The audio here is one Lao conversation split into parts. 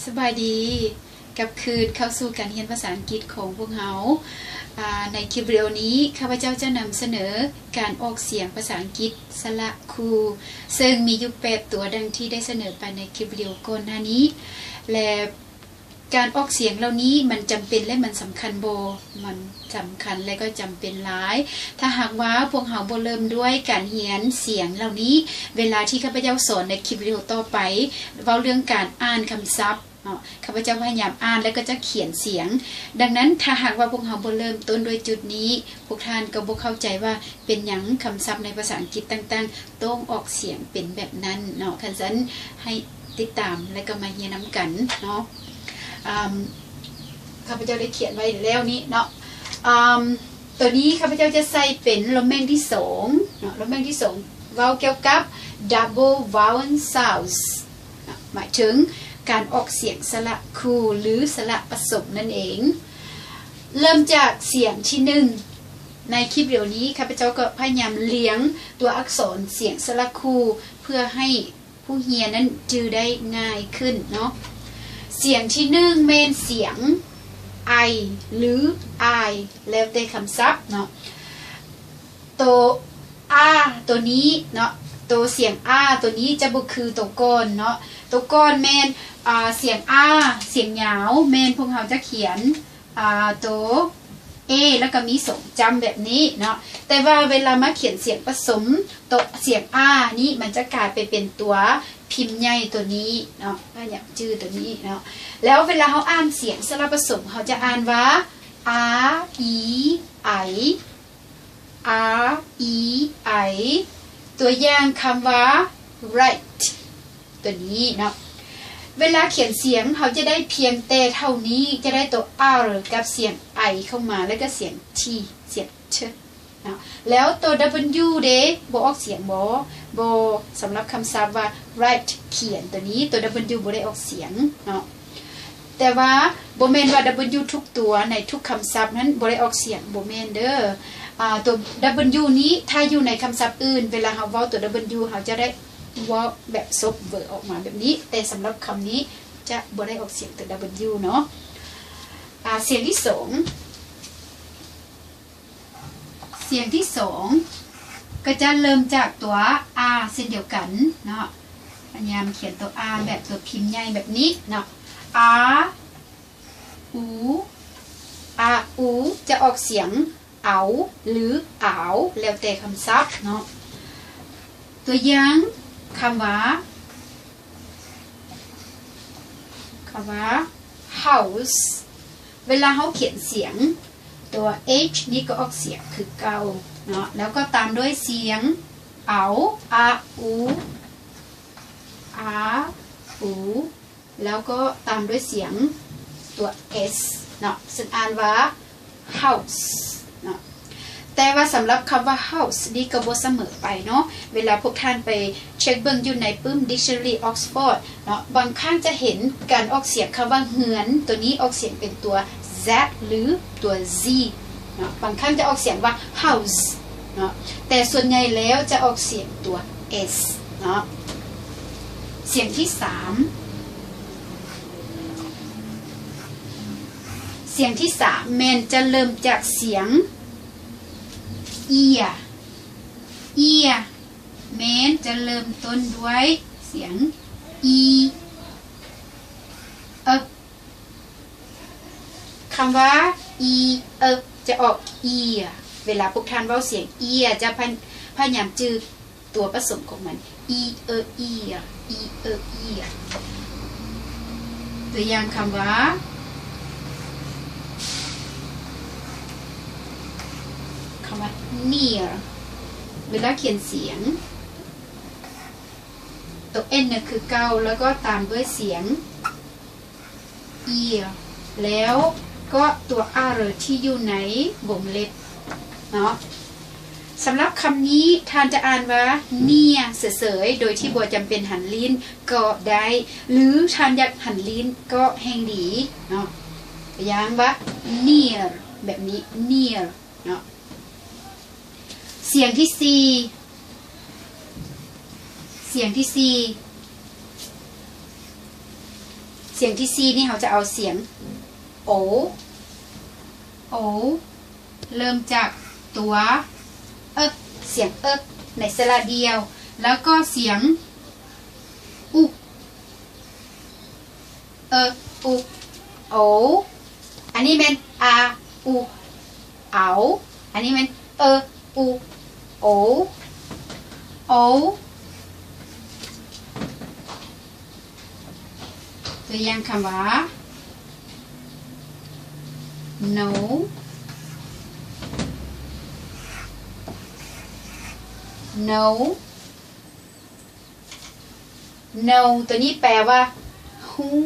ສະບາຍດີ ກັບຄືນເຂົ້າສູ່ການຮຽນພາສາອັງກິດຂອງພວກເຮົາ. ອາ ໃນຄລິບວິດີໂອນີ້ ຂ້າພະເຈົ້າຈະນຳສະເໜີການອອກສຽງພາສາອັງກິດສະຫຼະຄູ ເຊິ່ງມີຢູ່ແປດຕົວ ດັ່ງທີ່ໄດ້ສະເໜີໄປໃນຄລິບວິດີໂອກ່ອນໜ້ານີ້ ແລະ ການອອກສຽງເຫຼົ່ານີ້ມັນຈຳເປັນ ແລະ ມັນສຳຄັນບໍ່? ມັນສຳຄັນ ແລະ ກໍຈຳເປັນຫຼາຍ. ຖ້າຫາກວ່າພວກເຮົາບໍ່ເລີ່ມດ້ວຍການຮຽນສຽງເຫຼົ່ານີ້, ເວລາທີ່ຂ້າພະເຈົ້າສອນໃນຄລິບວິດີໂອຕໍ່ໄປ ເວົ້າເລື່ອງການອ່ານຄຳສັບເນາະ, ຂ້າພະເຈົ້າພະຍາຍາມອ່ານ ແລະ ກໍຈະຂຽນສຽງ. ດັ່ງນັ້ນ ຖ້າຫາກວ່າພວກເຮົາບໍ່ເລີ່ມຕົ້ນດ້ວຍຈຸດນີ້, ພວກທ່ານກໍບໍ່ເຂົ້າໃຈວ່າເປັນຫຍັງຄຳສັບໃນພາສາອັງກິດຕ່າງໆ ຕ້ອງອອກສຽງເປັນແບບນັ້ນເນາະ. ຄັນຊັ້ນ ໃຫ້ຕິດຕາມ ແລະ ກໍມາຮຽນນຳກັນເນາະ. ອາ ຂ້າພະເຈົ້າໄດ້ຂຽນໄວ້ແລ້ວນີ້ເນາະ. ອາ ໂຕນີ້ຂ້າພະເຈົ້າຈະໃສ່ເປັນລະແມ່ງທີສອງເນາະ, ລະແມ່ງທີສອງ ເວົ້າກ່ຽວກັບ double vowel sounds ເນາະ, ໝາຍເຖິງການອອກສຽງສະຫຼະຄູ່ ຫຼື ສະຫຼະປະສົມນັ້ນເອງ. ເລີ່ມຈາກສຽງທີໜຶ່ງ. ໃນຄລິບວິດີໂອນີ້ ຂ້າພະເຈົ້າກໍພະຍາຍາມລຽງຕົວອັກສອນສຽງສະຫຼະຄູ່ ເພື່ອໃຫ້ ຜູ້ຮຽນນັ້ນຈື່ໄດ້ງ່າຍຂຶ້ນເນາະ. ສຽງທີໜຶ່ງແມ່ນສຽງ I ຫຼື I ແລ້ວແຕ່ຄຳສັບເນາະ. ໂຕ R ໂຕນີ້ເນາະ, ໂຕສຽງ R ໂຕນີ້ຈະບໍ່ຄືໂຕກ່ອນເນາະ. ໂຕກ່ອນແມ່ນ ອາ ສຽງ R ສຽງຍາວ ແມ່ນພວກເຮົາຈະຂຽນ ອາ ໂຕ A ແລ້ວກໍມີສອງຈ້ຳແບບນີ້ເນາະ. ແຕ່ວ່າເວລາມາຂຽນສຽງປະສົມ ໂຕ ສຽງ R ນີ້ມັນຈະກາຍໄປເປັນຕົວພິມໃຫຍ່ໂຕນີ້ເນາະ, ພະຍາຍາມຈື່ໂຕນີ້ເນາະ. ແລ້ວເວລາເຮົາອ່ານສຽງສະຫຼະປະສົມ ເຮົາຈະອ່ານວ່າ R E I, R E I. ຕົວຢ່າງຄຳວ່າ right ຕົວນີ້ເນາະ. ເວລາຂຽນສຽງ ເຮົາຈະໄດ້ພຽງແຕ່ເທົ່ານີ້, ຈະໄດ້ຕົວ R ກັບສຽງ I ເຂົ້າມາ ແລ້ວກໍສຽງ T ສຽງ T ເນາະ. ແລ້ວຕົວ W ເດ ບໍ່ອອກສຽງບໍ? ບໍ່. ສຳລັບຄຳສັບວ່າ right ຂຽນຕົວນີ້ ຕົວ W ບໍ່ໄດ້ອອກສຽງເນາະ. ແຕ່ວ່າບໍ່ແມ່ນວ່າ W ທຸກຕົວໃນທຸກຄຳສັບນັ້ນບໍ່ໄດ້ອອກສຽງ, ບໍ່ແມ່ນເດີ. ອາ ຕົວ W ນີ້ ຖ້າຢູ່ໃນຄຳສັບອື່ນ ເວລາເຮົາເວົ້າຕົວ W ເຮົາຈະໄດ້ເວົ້າແບບ soft vowel ອອກມາແບບນີ້, ແຕ່ສຳລັບຄຳນີ້ຈະບໍ່ໄດ້ອອກສຽງຕົວ W ເນາະ. ອາ ສຽງທີສອງ ສຽງທີສອງກໍຈະເລີ່ມຈາກຕົວ R ເຊັ່ນດຽວກັນເນາະ. ພະຍາຍາມຂຽນຕົວ R ແບບຕົວພິມໃຫຍ່ແບບນີ້ເນາະ. ອາ ອູ ອາອູ ຈະອອກສຽງ ເອົາ ຫຼື ອາວ ແລ້ວແຕ່ຄຳສັບເນາະ. ຕົວຢ່າງຄຳວ່າ ຄຳວ່າ house ເວລາເຮົາຂຽນສຽງ ຕົວ H ນີ້ກໍອອກສຽງຄືເກົ່າເນາະ, ແລ້ວກໍຕາມດ້ວຍສຽງ ເອົາ ອາອູ ອາອູ ແລ້ວກໍຕາມດ້ວຍສຽງຕົວ S ເນາະ, ເຊິ່ງອ່ານວ່າ house ເນາະ. ແຕ່ວ່າສຳລັບຄຳວ່າ house ນີ້ກໍບໍ່ສະເໝີໄປເນາະ. ເວລາພວກທ່ານໄປເຊັກເບິ່ງຢູ່ໃນປຶ້ມ Dictionary Oxford ເນາະ, ບາງຄັ້ງຈະເຫັນການອອກສຽງຄຳວ່າເຮືອນ ຕົວນີ້ອອກສຽງເປັນຕົວ Z ຫຼື ຕົວ Z ເນາະ, ບາງຄັ້ງຈະອອກສຽງວ່າ house ເນາະ, ແຕ່ສ່ວນໃຫຍ່ແລ້ວຈະອອກສຽງຕົວ S ເນາະ. ສຽງທີສາມ ສຽງທີສາມແມ່ນຈະເລີ່ມຈາກສຽງ ear, ear ແມ່ນຈະເລີ່ມຕົ້ນດ້ວຍສຽງ e, e. ຄຳວ່າ e, e ຈະອອກ ear. ເວລາພວກທ່ານເວົ້າສຽງ ear ຈະພະ ພະຍາຍາມຈື່ ຕົວປະສົມຂອງມັນ e, e, ear, e, e, ear. ຕົວຢ່າງຄຳວ່າ ຄຳວ່າ near ເວລາຂຽນສຽງ ຕົວ n ຄືເກົ່າ ແລ້ວກໍຕາມດ້ວຍສຽງ ear ແລ້ວກໍຕົວ r ທີ່ຢູ່ໃນວົງເລັບເນາະ. ສຳລັບຄຳນີ້ ທ່ານຈະອ່ານວ່າ near ເສີຍໆ ໂດຍທີ່ບໍ່ຈຳເປັນຫັນລີ້ນກໍໄດ້ ຫຼື ທ່ານຢາກຫັນລີ້ນກໍແຮ່ງດີເນາະ. ຕົວຢ່າງວ່າ near ແບບນີ້ near ເນາະ. ສຽງທີສີ່ ສຽງທີສີ່ ສຽງທີສີ່ນີ້ເຮົາຈະເອົາສຽງ ໂອ ໂອ ເລີ່ມຈາກຕົວ ເອິກ ສຽງເອິກໃນສະຫຼະດ່ຽວ ແລ້ວກໍສຽງ ອຸ ເອິກ ອຸ ໂອ ອັນນີ້ແມ່ນ ອາ ອຸ ເອົາ ອັນນີ້ແມ່ນ ເອິກ ອຸ ໂອ ໂອ ຕົວຢ່າງຄຳວ່າ ໂນ ໂນ ໂນ ຕົວນີ້ແປວ່າ ຮູ້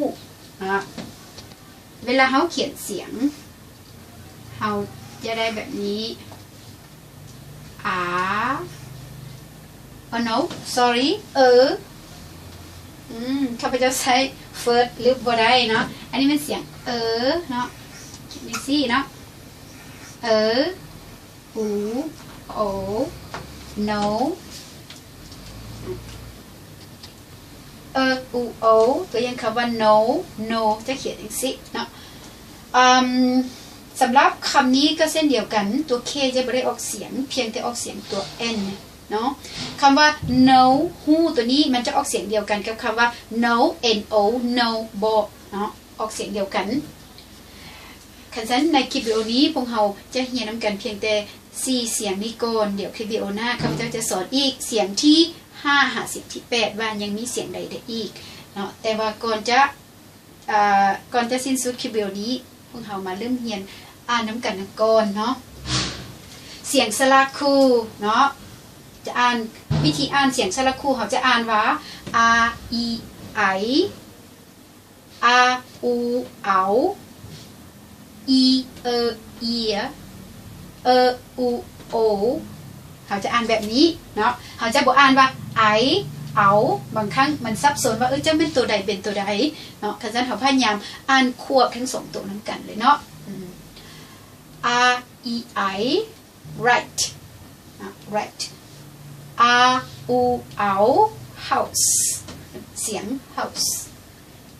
ເນາະ. ເວລາເຮົາຂຽນສຽງ ເຮົາຈະໄດ້ແບບນີ້ ອາ ໂອ ໂນ ສອຣີ ເອີ ອືມ ຂ້າພະເຈົ້າໃຊ້ເຟີດ ລຶບບໍ່ໄດ້ເນາະ. ອັນນີ້ແມ່ນສຽງ ເອີ ເນາະ ຂຽນຈັ່ງຊີ້ເນາະ ເອີ ອູ ໂອ ໂນ ເອີ ອູ ໂອ ຕົວຢ່າງຄຳວ່າ ໂນ ໂນ ຈະຂຽນຈັ່ງຊີ້ເນາະ. ອາ ສຳລັບຄຳນີ້ກໍເຊັ່ນດຽວກັນ ຕົວ K ຈະບໍ່ໄດ້ອອກສຽງ ພຽງແຕ່ອອກສຽງຕົວ N ເນາະ. ຄຳວ່າ ໂນ ຮູ້ ຕົວນີ້ມັນຈະອອກສຽງດຽວກັນກັບຄຳວ່າ ໂນ ເອັນ ໂອ ໂນ ບໍ່ ເນາະ ອອກສຽງດຽວກັນ. ຄັນຊັ້ນໃນຄລິບວິດີໂອນີ້ ພວກເຮົາຈະຮຽນນຳກັນພຽງແຕ່ສີ່ສຽງນີ້ກ່ອນ. ດຽວຄລິບວິດີໂອໜ້າ ຂ້າພະເຈົ້າຈະສອນອີກສຽງທີຫ້າຫາສຽງທີແປດ ວ່າຍັງມີສຽງໃດໄດ້ອີກເນາະ. ແຕ່ວ່າກ່ອນຈະ ເອີ ກ່ອນຈະສິ້ນສຸດຄລິບວິດີໂອນີ້ ພວກເຮົາມາເລີ່ມຮຽນອ່ານນຳກັນກ່ອນເນາະ. ສຽງສະຫຼະຄູ່ເນາະ ຈະອ່ານ ວິທີອ່ານສຽງສະຫຼະຄູ່ ເຮົາຈະອ່ານວ່າ ອາ ອີ ໄອ ອາ ອູ ເອົາ ອີ ເອີ ເອຍ ເອີ ອູ ໂອ ເຮົາຈະອ່ານແບບນີ້ເນາະ. ເຮົາຈະບໍ່ອ່ານວ່າ ໄອ ເອົາ ບາງຄັ້ງມັນສັບສົນວ່າ ເອີ ຈະແມ່ນໂຕໃດເປັນໂຕໃດເນາະ. ຄັນຊັ້ນເຮົາພະຍາຍາມອ່ານຄວບທັງສອງໂຕນຳກັນເລີຍເນາະ. ອາ ອີ ໄອ right right. ອາ ອູ ເອົາ house ສຽງ house.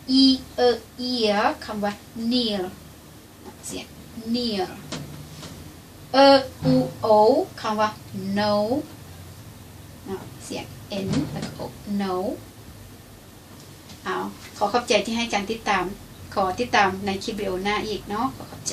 ອີ ເອີ ເອຍ ຄຳວ່າ near ສຽງ near. ເອີ ອູ ໂອ ຄຳວ່າ no ເນາະ ສຽງ N ແລ້ວກໍ O no. ເອົາ ຂໍຂອບໃຈທີ່ໃຫ້ການຕິດຕາມ. ຂໍຕິດຕາມໃນຄລິບວິດີໂອໜ້າອີກເນາະ. ຂໍຂອບໃຈ.